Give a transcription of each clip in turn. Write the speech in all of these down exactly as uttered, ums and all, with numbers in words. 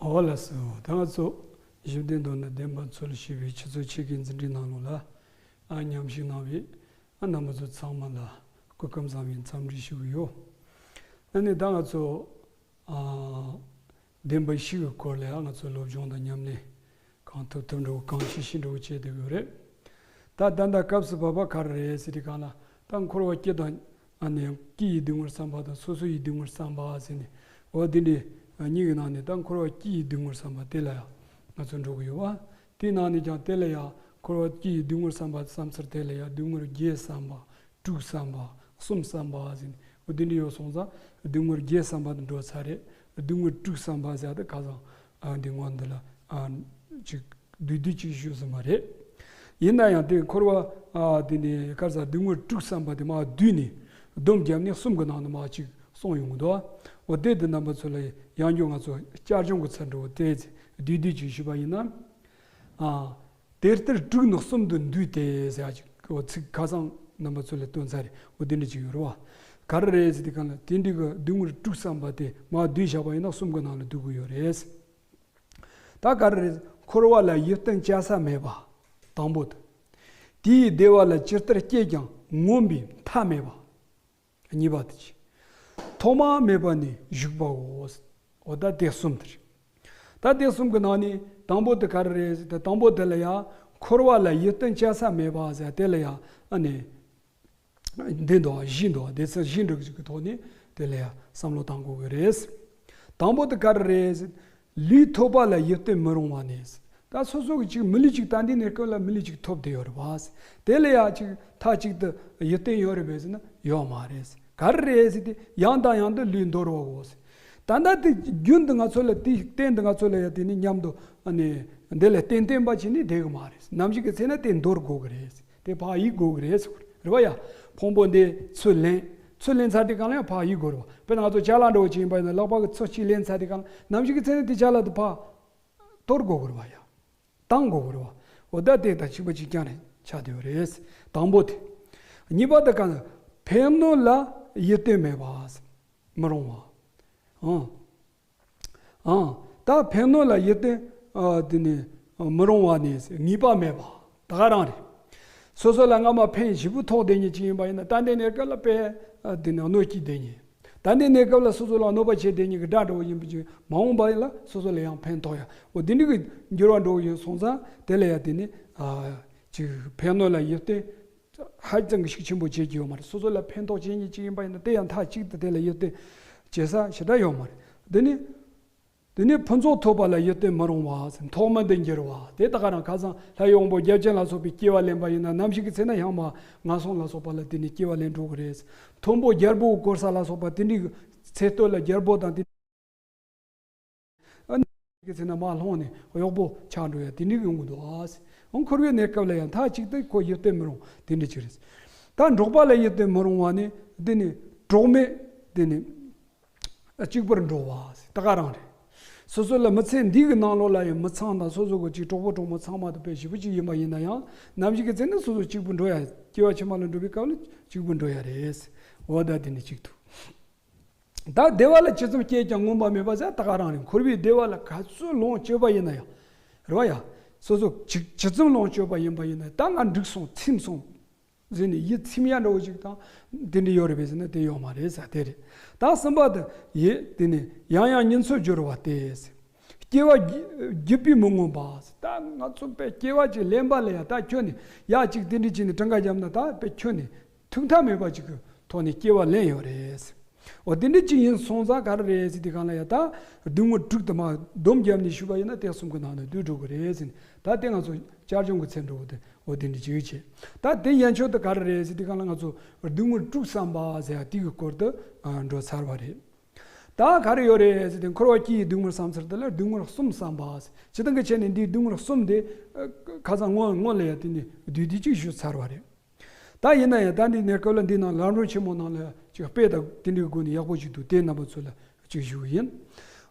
ཨོ་ལགས་སོ། ད་ང་ཚོ་གཞི་བདེ་མདོར་ན་བདེན་པ་འཚོལ་ཞེས་པའི་ཆུ་ཚོད་ཕྱེད་ཀའི་འཛིན་གྲྭའི་ནང་ལོགས་ལ་ཨ་མཉམ་ཞུགས་གནང་བའི་ཨ་རྣམ་པ་ཚོ་ཚང་མ་ལ་སྐུ་ཁམས་བཟང་བའི་འཚམས་འདྲི་ཞུ་གི་ཡོད། ཨ་ནི་ད་ང་ཚོ་ཨ་བདེན་པ་བཞི་གི་སྐོར་ལ་ཨ་ང་ཚོ་སློབ་སྦྱོང་དང་ཉམས་ལེན་གང་ཐུབ་ཐུབ་འགྲོ་གང་ཤེས་ཤེས་འགྲོ་བྱས་བསྡད་ཡོད་རེད། ད་ད་ལྟ་སྐབས་སུ་བབ་པ་ག་རེ་རེད་ཟེར་དུས་སྒང་ལ་ད་འཁོར་བ་སྐྱེ་དང་ཨ་ནི་སྐྱེ་ཡི་སྡུག་བསྔལ་བསམ་པ་དང་སོ་སོ་ཡི་སྡུག་བསྔལ་བསམ་པ་ཟེར་ནས་འོ་འདི་འདྲའི་གཉིས་ཀྱི་ནང་ནས་ད་འཁོར་བ་སྐྱེ་ཡི་སྡུག་བསྔལ་བསམ་པ་དེ་ལ་ཡང་ང་ཚོ་འགྲོ་གི་ཡོད་པ། དེའི་ནང་ནས་ཀྱང་དེ་ལ་ཡང་འཁོར་བ་སྐྱེ་ཡི་སྡུག་བསྔལ་བསམ་པ་བསམ་ཚུལ་དེ་ལ་ཡང་སྡུག་བསྔལ་བརྒྱད་བསམ་པ། དྲུག་བསམ་པ། གསུམ་བསམ་པ་ཟེར་ནས་འོ་འདི་འདྲ་ཡོད་སོང་ཙང་སྡུག་བསྔལ་བརྒྱད་བསམ་པ་དེ་འགྲོ་ཚར་རེད། སྡུག་བསྔལ་དྲུག་བསམ་པ་ཟེར་ཡ་དེ་ཁ་སང་ཨ་འདི་སྔོན་འདི་ལ་ཨ་ཅིག་བསྡུས་བསྡུས་ཅིག་ཞུས་ཟིན་པ་རེད། ཡིན་ན་ཡང་དེ་འཁོར་བ་ཨ་དེ་ནས་ག་རེ་ཟ་སྡུག་བསྔལ་དྲུག་བསམ་པ་དེ་མར་བསྡུས་ནས་སྡོམ་བརྒྱབ་ནས་གསུམ་གྱི་ནང་ནས་མར་ཅིག་གསུངས་ཡོང་གི་འདུག་འོ་དེ་དེ་རྣམ་པ་ཚོ་ལ་ཡང་བསྐྱར་ང་ཚོ་བསྐྱར་སྦྱོང་གི་ཚུལ་འགྲོ་དེ་བསྡུས་བསྡུས་ཅིག་ཞུས་པ་ཡིན་ན། ཨ། དེ་ལྟར་དྲུག་ནི་གསུམ་དུ་འདུས་ཏེ་ཟེར་ཡ་ཅིག་འོ་ཚིག་ཁ་སང་རྣམ་པ་ཚོ་ལ་སྟོན་ཚར་རེད། འོ་དེ་འདྲ་ཅིག་ཡོད་རེད་བ། ག་རེ་རེད་ཟེར་དུས་སྒང་ལ་དེ་འདྲ་གི་སྡུག་བསྔལ་དྲུག་བསམ་པ་དེ་མར་བསྡུས་བཞག་པ་ཡིན་ན་གསུམ་གྱི་ནང་ལ་འདུ་གི་ཡོད་རེད། ད་ག་རེ་རེད། འཁོར་བ་ལ་ཡིད་རྟོན་བྱ་ས་མེད་པ། དང་པོ་དེ། དེ་ཡི་བདེ་བ་ལ་ཇི་ལྟར་སྐྱེས་ཀྱང་ངོམས་པའི་མཐའ་མེད་པ། གཉིས་པ་དེ་ཅི། ཐོག་མ་མེད་པ་ནས་བཞུགས་པའོ། འོ་ད་དེ་གསུམ་དེ་རེད། ད་དེ་གསུམ་གྱི་ནང་ནས་དང་པོ་དེ་ག་རེ་རེད་ཟེར་ཏེ་དང་པོ་དེ་ལ་ཡང་འཁོར་བ་ལ་ཡིད་རྟོན་བྱ་ས་མེད་པ་ཟེར་དེ་ལ་ཡང་ཨ་ནི་འདི་འདུག་བཞི་འདུག་སྡེ་ཚན་བཞི་འདྲ་གི་ཐོག་ནས་དེ་ལ་ཡང་བསམ་བློ་གཏང་དགོས་ཀྱི་རེད། དང་པོ་དེ་ག་རེ་རེད་ཟེར། ལུས་ཐོབ་པ་ལ་ཡིད་རྟོན་མི་རུང་བ་ནི། ད་སོ་སོ་གི་ཅིག་མི་ལུས་ཅིག་ད་འདི་ནས་སྐབས་ལ་མི་ལུས་ཅིག་ཐོབ་བསྡད་ཡོད་རེད་བ། དེ་ལ་ཡང་ཅིག་མཐའ་གཅིག་ཏུ་ཡིད་རྟོན་ཡོད་རེད་པས་ཟེར་ན་ཡོད་མ་རེད། ག་རེ་རེད་ཟེར་ཏེ་ཡང་དང་ཡང་དུ་ལུས་འདོར་བའོ། ད་ལྟ་དེ་རྒྱུན་དུ་ང་ཚོ་ལ་དེའི་རྟེན་དུ་ང་ཚོ་ལ་ཡང་དེ་ནི་མཉམ་དུ་ཨ་ནི་འདི་ལ་རྟེན་བརྟེན་པ་བྱས་ནས་བསྡད་གི་མ་རེད། ནམ་ཞིག་གི་ཚེ་ན་དེ་འདོར་དགོས་གི་རེད། དེ་ཕར་ཡིད་དགོས་གི་རེད་ཟེར་གི་རེད་བ་ཡ། ཕུང་པོ་འདི་ཚུར་ལེན། ཚུར་ལེན་ཚར་དུས་སྒང་ལ་ཡང་ཕར་ཡིད་དགོས་རེད་བ། དཔེར་ན་ང་ཚོ་ཅ་ལག་འདྲ་བོ་ཅིག་ཡིན་པ་ཡིན་ན་ལག་པ་གི་ཚུར་གཅིག་ལེན་ཚར་དུས་སྒང་ལ་ནམ་ཞིག་གི་ཚེ་ན་དེ་ཅ་ལག་དེ་ཕར་གཏོར་དགོས་གི་རེད་བ་ཡ། བཏང་དགོས་གི་རེད་བ། འོ་ད་དེ་དང་གཅིག་པ་གཅིག་རྐྱང་རེད་ཆགས་བསྡད་ཡོད་རེད། དང་པོ་དེ། གཉིས་པ་དེ་ག་ན་ཕན་གནོད་ལ་ཡིད་རྟོན་མེད་པ། མི་རུང་བ། ཨང་། ཨང་། ད་ཕན་གནོད་ལ་ཡིད་རྟོན་ཨ་དེ་ནི་མི་རུང་བ་ནི་ངེས་པ་མེད་པ་ད་ག་རང་རེད། སོ་སོ་ལ་སྔ་མ་ཕན་ཞེ་པོ་ཐོགས་བསྡད་མཁན་ཅིག་ཡིན་པ་ཡིན་ན་ད་འདི་ནས་སྐབས་ལ་དཔེ་ཨ་དེ་ནི་གནོད་སྐྱེལ་བསྡད་མཁན། ད་འདི་ནས་སྐབས་ལ་སོ་སོ་ལ་གནོད་པ་བྱེད་བསྡད་མཁན་གྱི་དགྲ་འདྲ་བོ་ཡིན་པ་ཅིག་མ་འོངས་པ་ལ་སོ་སོ་ལ་ཡང་ཕན་ཐོགས་ཡ། འོ་དེ་འདྲ་གི་འགྱུར་བ་འགྲོ་གི་ཡོད་སོང་ཙང་དེ་ལ་ཡ་དེ་ནི་ཨ་ཅིག་ཕན་གནོད་ལ་ཡིད་རྟོན་ཧ་ཅང་གི་ཤུགས་ཆེན་པོ་བྱེད་ཀྱི་ཡོད་མ་རེད། སོ་སོ་ལ་ཕན་ཐོགས་བྱེད་མཁན་ཅིག་ཡིན་པ་ཡིན་ན་དེ་ཡང་མཐའ་གཅིག་ཏུ་དེ་ལ་ཡིད་རྟོན་བྱེད་ས་ཞེ་དྲག་ཡོད་མ་རེད། འདི་ནི། འདི་ནི་ཕུན་ཚོགས་ཐོབ་པ་ལ་ཡིད་རྟོན་མི་རུང་བ། ཐོག་མ་འདི་འགྱུར་བ། དེ་ད་ག་རང་ཁ་སང་ལྷ་ཡི་དབང་པོ་བརྒྱ་བྱིན་ལ་སོགས་པའི་སྐྱེ་བ་ལེན་པ་ཡིན་ན་ནམ་ཞིག་གི་ཚེ་ན་ཡང་མ་ངན་སོང་ལ་སོགས་པ་ལ་དེ་ནི་སྐྱེ་བ་ལེན་འགྲོ་གི་རེད། མཐོན་པོ་རྒྱལ་པོ་བསྐོར་ས་ལ་སོགས་པ་དེ་འདྲའི་ཚེ་སྟོད་ལ་རྒྱལ་པོ་དང་དེ། ཨ་ནི་གི་ཚེ་ན་མར་ལྷུང་ནས་གཡོག་པོ་ཆགས་འགྲོ་ཡ་དེ་འདྲའི་ཡོང་གི་འདུག་ཨ། འཁོར་བའི་གནས་སྐབས་ལ་ཡང་མཐའ་གཅིག་ཏུ་ཁོ་ཡིད་རྟོན་མི་རུང་དེ་འདྲ་ཅིག་རེད། ད་འགྲོགས་པ་ལ་ཡིད་རྟོན་མི་རུང་བ་ནི་འདི་ནི་གྲོགས་མེད་དེ་ནི་གཅིག་པུར་འགྲོ་བ་ད་ག་རང་རེད། སོ་སོ་ལ་མི་ཚེ་འདི་གི་ནང་ལོགས་ལ་ཡང་མི་ཚང་དང་སོ་སོ་གི་ཅིག་གྲོགས་པོ་གྲོགས་མོ་ཚང་མ་དང་དཔེ་ཞེ་པོ་ཅིག་ཡིན་པ་ཡིན་ན་ཡང་ནམ་ཞིག་གི་ཚེ་ན་སོ་སོ་གཅིག་པུ་འགྲོ་ཡ། སྐྱེ་བ་ཕྱི་མ་ལ་འགྲོ་བའི་སྐབས་ལ་གཅིག་པུ་འགྲོ་ཡ་རེད། འོ་ད་དེ་ནི་གཅིག་ཏུ། ད་བདེ་བ་ལ་ཇི་ཙམ་སྐྱེས་ཀྱང་ངོམས་པ་མེད་པ་ཟེར་ད་ག་རང་རེད། འཁོར་བའི་བདེ་བ་ལ་ག་ཚོད་ལོངས་སྤྱོད་པ་ཡིན་ན་ཡང་། རེད་བ་ཡ། སོ་སོ་ཇི་ཇི་ཙམ་ལོངས་སྤྱོད་པ་ཡིན་པ་ཡིན་ན་ད་ང་འགྲིག་སོང་ཚིམ་སོང་། ཟེར་ནས་ཡིད་ཚིམ་ཡ་འདྲ་བོ་ཞིག་དང་དེ་འདྲ་ཡོད་རེད་པས་ཟེར་ན་དེ་ཡོད་མ་རེད་ཟེར་དེ་རེད། ད་གསུམ་པ་དེ་ཡིད་དེ་ནི་ཡང་ཡང་གཉེན་ཚོར་སྦྱོར་བ་སྟེ། སྐྱེ་བ་བརྒྱུད་པས་མི་ངོམས་པ། ད་ང་ཚོ་དཔེ་སྐྱེ་བ་ཅིག་ལེན་པ་ལ་ཡ་ད་ཁྱོད་ནི་ཡ་ཅིག་དེ་འདྲ་བྱས་ནས་གྲངས་ཀ་བརྒྱབ་ན་ད་དཔེ་ཁྱོད་ནི་ཐུག་མཐའ་མེད་པ་ཅིག་གི་ཐོག་ནས་སྐྱེ་བ་ལེན་ཡོད་རེད། འོ་དེ་འདྲ་ཅིག་ཡིན་སོང་ཙང་ག་རེ་རེད་ཟེར་དུས་སྒང་ལ་ཡ་ད་སྡུག་བསྔལ་དྲུག་དུ་མ་སྡོམ་བརྒྱབ་ནས་ཞུས་པ་ཡིན་ན་དེ་གསུམ་གྱི་ནང་ནས་བསྡུས་འགྲོ་གི་རེད་ཟེར་ནས་ད་དེ་ང་ཚོ་བསྐྱར་སྦྱོང་གི་ཚེ་འགྲོ་བ་དེ་འོ་དེ་འདྲ་ཅིག་བྱས། ད་དེ་ཡན་ཆོད་དུ་ག་རེ་རེད་ཟེར་དུས་སྒང་ལ་ང་ཚོ་སྡུག་བསྔལ་དྲུག་བསམ་པ་ཟེར་ཡ་དེ་གི་སྐོར་དུ་འགྲོ་ཚར་བ་རེད། ད་ག་རེ་ཡོད་རེད་ཟེར་དུས་འཁོར་བ་སྐྱེ་ཡི་སྡུག་བསྔལ་བསམ་ཚུལ་དེ་ལ་སྡུག་བསྔལ་གསུམ་བསམ་པ་ཟེར། སྤྱིར་བཏང་གི་ཆ་ནས་འདིའི་སྡུག་བསྔལ་གསུམ་དེ་ཁ་སང་སྔོན་སྔོན་ལ་ཡ་དེ་ནས་བསྡུས་བསྡུས་ཅིག་ཞུས་ཚར་བ་རེད། ད་ཡིན་ན་ཡང་ད་འདི་གནས་སྐབས་ལ་འདི་ནང་ལམ་རིམ་ཆེན་མོ་ནང་ལ་ཅིག་དཔེ་དང་དེ་འདྲའི་སྒོ་ནས་ཡག་པོ་ཅིག་འདུག་དེ་རྣམ་པ་ཚོ་ལ་ཅིག་ཞུ་གི་ཡིན།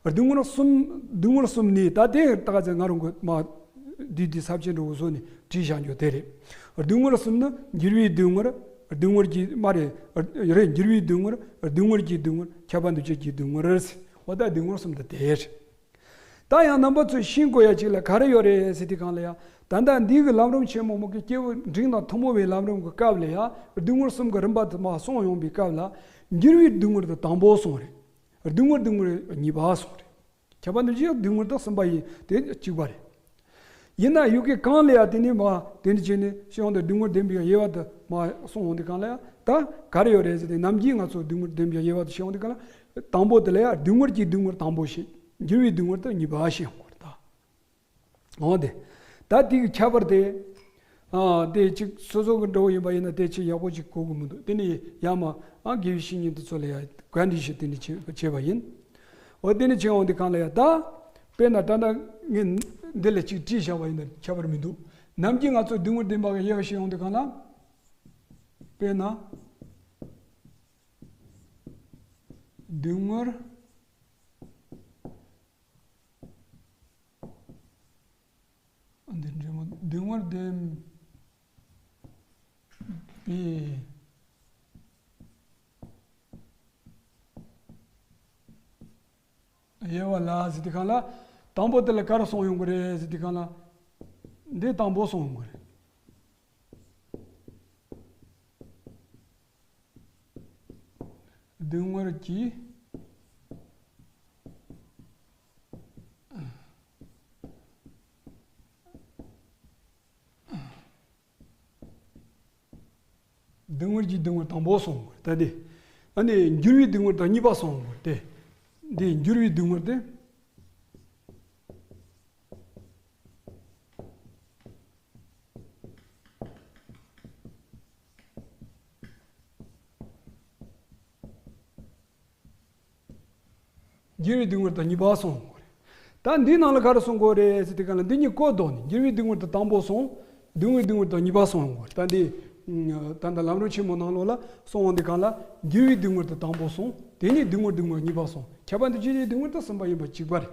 སྡུག་བསྔལ་གསུམ། སྡུག་བསྔལ་གསུམ་ནི་ད་དེ་ད་ག་ཚོད་ང་རང་གི་མ་འདི་འདི་ས་བཅད་འགྲོ་གི་བཟོ་ནས་བྲིས་བཞག་རྒྱུ་དེ་རེད། སྡུག་བསྔལ་གསུམ་ནི་འགྱུར་བའི་སྡུག་བསྔལ། སྡུག་བསྔལ་གྱི་མ་རེད། རེད་འགྱུར་བའི་སྡུག་བསྔལ། སྡུག་བསྔལ་གྱི་སྡུག་བསྔལ། ཁྱབ་པ་འདུ་བྱེད་ཀྱི་སྡུག་བསྔལ། འོ་ད་སྡུག་བསྔལ་གསུམ་དེ་དེ་རེད། ད་ཡང་རྣམ་པ་ཚོས་ཤེས་དགོས་ཡ་གཅིག་ལ་ག་རེ་ཡོད་རེད་ཟེར་དུས་སྒང་ལ་ཡ། ད་ལྟ་འདི་གི་ལམ་རིམ་ཆེན་མོ་མོ་གི་སྐྱེས་བུ་འབྲིང་དང་ཐུན་མོང་བའི་ལམ་རིམ་གྱི་སྐབས་ལ་ཡ། སྡུག་བསྔལ་གསུམ་གྱི་རིམ་པ་དུ་མ་གསུངས་ཡོང་པའི་སྐབས་ལ། འགྱུར་བའི་སྡུག་བསྔལ་དེ་དང་པོ་གསུངས་རེད། སྡུག་བསྔལ་སྡུག་བསྔལ་གཉིས་པ་གསུངས་རེད། ཁྱབ་པ་འདུ་བྱེད་སྡུག་བསྔལ་དང་གསུམ་པ་ཡིན་དེ་གཅིག་པ་རེད། ཡིན་ན་ཡུལ་གྱི་གང་ལ་ཡང་དེ་ནི་མ་དེ་འདྲ་བྱས་ནས་ཤེས་ཡོང་དུ་སྡུག་བསྔལ་བདེན་པའི་དབྱེ་བ་དུ་མ་གསུངས་འོང་དུས་སྒང་ལ་ཡང་ད་ག་རེ་ཡོད་རེད་ཟེར་ཏེ་ནམ་རྒྱུན་ང་ཚོ་སྡུག་བསྔལ་བདེན་པའི་དབྱེ་བ་དུ་ཤེས་ཡོང་དུས་སྒང་ལ་དང་པོ་དེ་ལ་ཡང་སྡུག་བསྔལ་གྱི་སྡུག་བསྔལ་དང་པོ་ཞིག་འགྱུར་བའི་སྡུག་བསྔལ་དུ་གཉིས་པ་ཤེས་ཡོང་དགོས་རེད་ད། འོང་དེ། ད་དེ་གི་ཁྱད་པར་དེ། ཨ་དེ་གཅིག་སོ་སོ་གི་འགྲོ་བ་ཡིན་པ་ཡིན་ན་དེ་གཅིག་ཡག་པོ་གཅིག་གོ་གི་མི་འདུག་དེ་ནི་ཡ་མ་ཨ་དགེ་བའི་བཤེས་གཉེན་དེ་ཚོ་ལ་ཡ་ག་འདྲ་ཞིག་དེ་ནི་བྱེད་བྱས་པ་ཡིན། འོ་དེ་ནི་བྱེད་འོང་དེ་གང་ལ་ཡ་ད། དཔེར་ན་ད་ལྟ་ངས་འདི་ལ་གཅིག་བྲིས་བཞག་པ་ཡིན་ན་ཁྱད་པར་མི་འདུག་ནམ་རྒྱུན་ང་ཚོ་སྡུག་བསྔལ་བདེན་པ་གི་དབྱེ་བ་ཤེས་ཡོང་དུས་སྒང་ལ། དཔེར་ན། སྡུག་བསྔལ། འདི་འདྲ་མོ་སྡུག་བསྔལ་བདེན་པའི་དབྱེ་བ་ལ་ཟེར་དུས་སྒང་ལ། དང་པོ་དེ་ལ་ག་རེ་གསུངས་ཡོང་གི་རེད་ཟེར་དུས་སྒང་ལ། འདི་དང་པོ་གསུངས་ཡོང་གི་རེད། སྡུག་བསྔལ་གྱི། སྡུག་བསྔལ་གྱི་སྡུག་བསྔལ་དང་པོ་གསུངས་ད་དེ། ཨ་ནི་འགྱུར་བའི་སྡུག་བསྔལ་དང་གཉིས་པ་གསུངས་ཏེ། འདི་འགྱུར་བའི་སྡུག་བསྔལ་དེ། འགྱུར་བའི་སྡུག་བསྔལ་དང་གཉིས་པ་གསུངས་དགོས་རེད། ད་འདི་ནང་ལ་ག་རེ་གསུངས་དགོས་རེད་ཟེར་དུས་སྒང་ལ་འདི་གཉིས་བཀོད་འདུག་ནས་འགྱུར་བའི་སྡུག་བསྔལ་དེ་དང་པོ་གསུངས། སྡུག་བསྔལ་སྡུག་བསྔལ་དང་གཉིས་པ་གསུངས་དགོས་རེད། ད་འདི་ད་ལྟ་ལམ་རིམ་ཆེན་མོ་ནང་ལོགས་ལ་གསུངས་འོང་དུས་སྒང་ལ་འགྱུར་བའི་སྡུག་བསྔལ་དེ་དང་པོ་གསུངས། དེ་ནས་སྡུག་བསྔལ་སྡུག་བསྔལ་གཉིས་པ་གསུངས། ཁྱབ་པ་འདུ་བྱེད་ཀྱི་སྡུག་བསྔལ་དེ་གསུམ་པ་ཡིན་པ་གཅིག་པ་རེད།